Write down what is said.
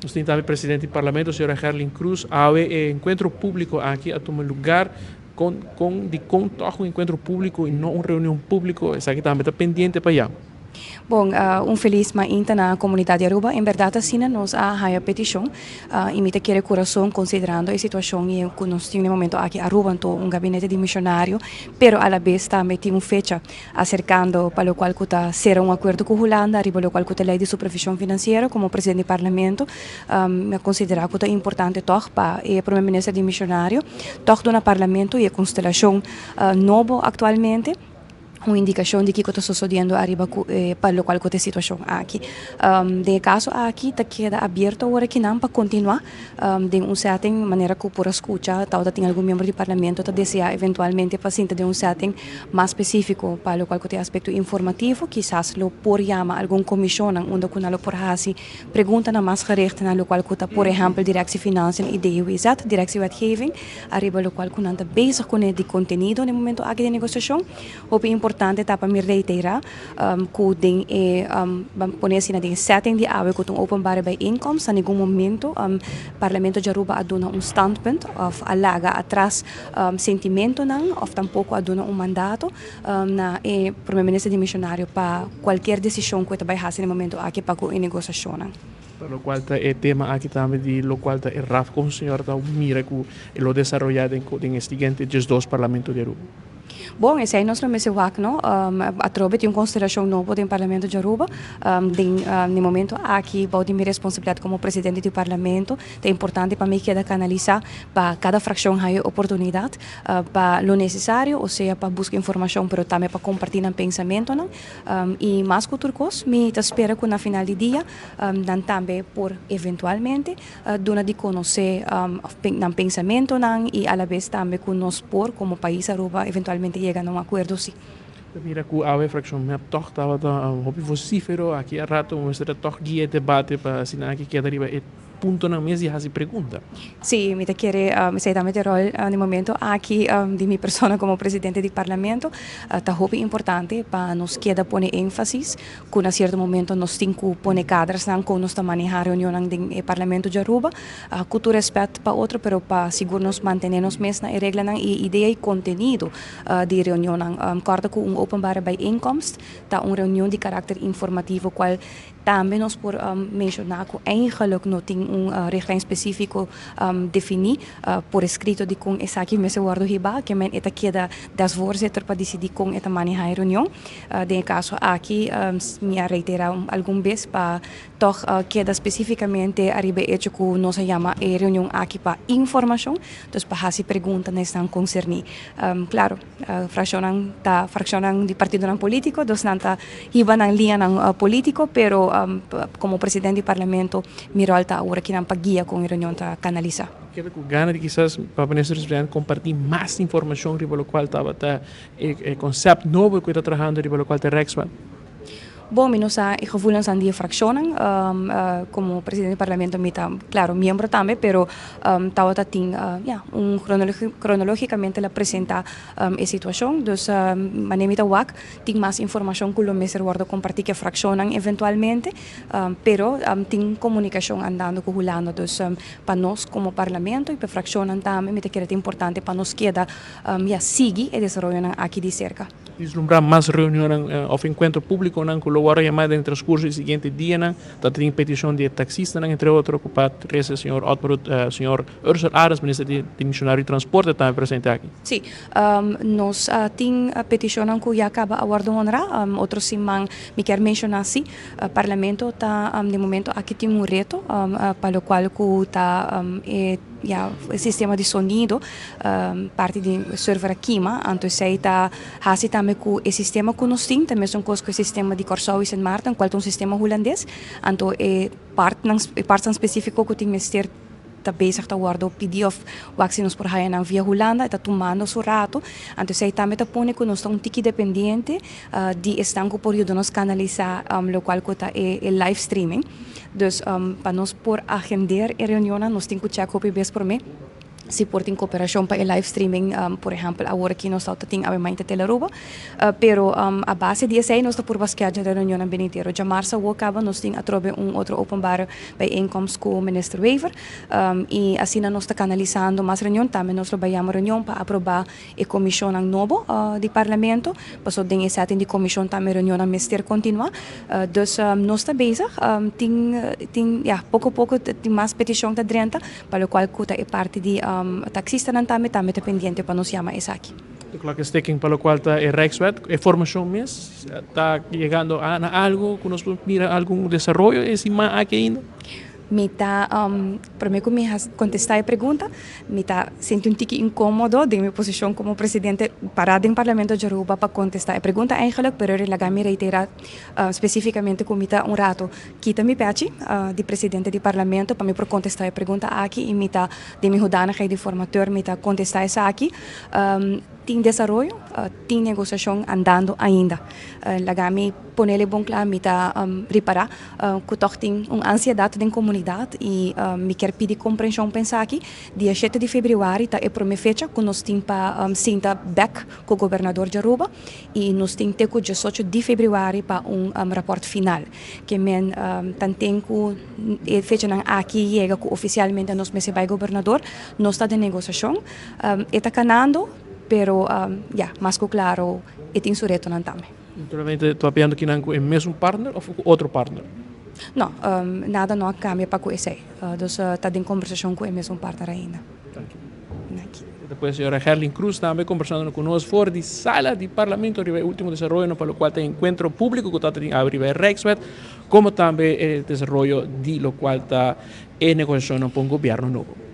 Nos tin tambe presidente di parlamento, señora Gerlin Cruz. Awe e encuentro publico aki a tuma lugar. Con, di con toch un encuentro publico y no un reunion publico? Esaki tambe ta pendiente pa ya. Bon, un feliz mainta na comunidad di Aruba. En berdad asina nos a haya peticion y mi ta kere curason, considerando e situacion y cu nos tin na e momento aki Aruba, anto un gabinete dimisionario, pero a la vez tambe tin un fecha acercando pa locual cu ta cera un acuerdo cu Hulanda riba locual cu ta ley di supervision financiero. Como presidente di parlamento, mi a considera cu ta importante toch pa e prome minister dimisionario toch duna parlamento y e constelacion nobo actualmente un indicacion di kico ta sucediendo ariba cu pa locual cu ta e situacion aki. Den e caso aki ta keda abierto awor akinan pa continua den un setting manera cu por a scucha, tabata tin algun miembro di parlamento ta desea eventualmente pa sinta den un setting mas specifico pa locual cu ta e aspecto informativo. Kisas lo por yama algun comisionnan unda cu nan lo por haci preguntanan mas gericht na locual cu ta, por ehempel, Directie Financiën y DWZ, Directie Wetgeving, ariba locual cu nan ta bezig cu di contenido na e momento aki di negociacion. Hopi importante ta pa mi reitera cu den e, ban pone asina, den e setting di awe cu ta un openbare bijeenkomst, na ningun momento Parlamento di Aruba a duna un standpunt of a laga atras sentimentonan of tampoco a duna un mandato na e prome minister dimisionario pa cualkier decision cu e ta bay haci na e momento aki pa cu e negociacionnan. Pa locual ta e tema aki tambe di locual ta e RAF, con señor ta mira cu e lo desaroya den e siguiente 12 Parlamento di Aruba? Bon, esey nos lo mester wak, no? Atrobe tin un constelacion nobo den Parlamento di Aruba. Den e momento aki, bou di mi responsabilidad como presidente di parlamento, ta importante pa mi keda canalisa pa cada fraccion haya oportunidad pa lo necesario, o sea pa busca informacion, pero tambe pa comparti nan pensamentonan. Y mas cu tur cos, mi ta spera cu na final di dia nan tambe por eventualmente duna di conoce nan pensamentonan y a la vez tambe cu nos por como pais Aruba eventualmente yega na un acuerdo, si. Mira cu awe fraccion MEP toch tabata hopi vocifero aki a rato, mester toch guia e debate pa asina aki keda riba e puntonan mes di haci pregunta. Si, mi ta kere esey tambe ta e rol na e momento aki di mi persona como presidente di parlamento. Ta hopi importante pa nos keda pone enfasis cu na cierto momento nos tin cu pone kadersnan con nos ta maneha reunionnan den e Parlamento di Aruba, cu tur respet pa otro, pero pa sigur nos mantene nos mes na e reglanan y idea y contenido di reunionnan. Corda cu un openbare bijeenkomst ta un reunion di karakter informativo, cual tambe nos por menciona cu eigenlijk no tin un richtlijn specifico defini por escrito di con esaki mester wordo hiba, ke men e ta keda des voorzitter pa dicidi con e ta maneha e reunion. Den e caso aki mi a reitera algun bes pa toch keda specificamente ariba e hecho cu nos a yama e reunion aki pa informacion, dus pa haci pregunta na esnan concerni. Claro, fraccionnan ta fraccionnan di partidonan politico, dus nan ta hiba nan liñanan politico, pero como presidente di parlamento mi rol ta awor akinan pa guia con e reunion ta canalisa. Keda cu gana di kisas pa minister presidente comparti mas informacion riba locual tabata e concept nobo cu e ta trahando riba locual ta Rijkswet? Bon, mi no sa e gevoelensnan di e fraccionnan. Como presidente di parlamento mi ta, claro, miembro tambe, pero tabata tin, ya, un cronologicamente la presenta e situacion. Dus manera mi ta wak, tin mas informacion cu lo mester wordo comparti cu e fraccionnan eventualmente, pero tin comunicacion andando cu Hulanda. Dus pa nos como parlamento y pa e fraccionnan tambe mi ta kere ta importante pa nos keda, ya, sigui e desaroyonan aki di cerca. Vislumbra mas reunionnan of encuentro publiconan cu lo worde yama den transcurso di siguiente dianan. Ta tin peticion di e taxistanan, entre otro, cu pa trece señor Otmar, señor Ursell Arends, minister di dimisionario di transporte, tambe presente aki. Si, nos tin peticionnan cu ya caba a worde honra. Otro siman mi kier menciona si, Parlamento ta den momento aki tin un reto pa locual cu ta e, ya, e sistema di sonido, parti di server a kima, anto esey ta haci tambe cu e sistema cu nos tin ta mesun cos cu e sistema di Corsou y Sint Maarten, cual ta un sistema hulandes, anto e partnan, e partnan specifico cu tin mester ta bezig ta wordo pidi of wak si nos por haya nan via Hulanda, e ta tumando su rato, anto esey tambe ta pone cu nos ta un tiki dependiente di esnan cu por yuda nos canalisa locual cu ta e live streaming. Dus pa nos por agender e reunionnan nos tin cu check hopi bes prome. Si por tin cooperacion pa e live streaming, por ehempel awor aki nos ta tin awe mainta Telearuba, pero a base di esey nos ta purba schedule reunionnan benidero. Djamarsa awor caba nos tin atrobe un otro openbare bijeenkomst cu Minister Wever y asina nos ta canalisando mas reunion. Tambe nos lo bay yama reunion pa aproba e comisionnan nobo di Parlamento, pasobra den e setting di comision tambe reunionnan mester continua. Dus nos ta bezig, tin tin ya poco poco tin mas peticion ta drenta pa locual cu ta e parti di taxistanan tambe, tambe ta pendiente pa nos yama esaki. De klok is ticking pa locual ta e Rijkswet, e formacion mes ta yegando na algo cu nos por mira algun desaroyo e siman aki ainda? Mi ta, prome cu mi contesta e pregunta, mi ta sinti un tiki incomodo den mi posicion como presidente para den Parlamento di Aruba pa contesta e pregunta eigenlijk, pero laga mi reitera specificamente cu mi ta un rato kita mi pechi di presidente di Parlamento pa mi por contesta e pregunta aki y mi ta den mi hoedanigheid di formateur mi ta contesta esaki. Tin desaroyo, tin negociacion andando ainda. Laga mi ponele bon cla, mi ta ripara cu toch tin un ansiedad den comunidad y mi kier pidi comprension pa esaki. Dia shete di februari ta e prome fecha cu nos tin pa sinta bek cu gobernador di Aruba y nos tin te cu diesocho di februari pa un rapport final. Ke men tanten cu e fechanan aki yega cu oficialmente nos mester bay gobernador, nos ta den negociacion. E ta kanando, pero ya, mas ku klaro e tin su retonan tambe. Naturalmente ta papiando kinan ku e mesun partner òf ku otro partner? No, nada no a kambia pa ku esei. Dus ta den kombersashon ku e mesun partner ainda. Danki. Danki. Despues señora Gerlin Cruz tambe kombersando ku nos for di sala di parlamento riba e ultimo desaroyonan pa lokual ta e enkuentro públiko ku ta tin awe riba e Rijkswet, komo tambe e desaroyo di lokual ta e negosiashonnan pa un gobièrnu nobo.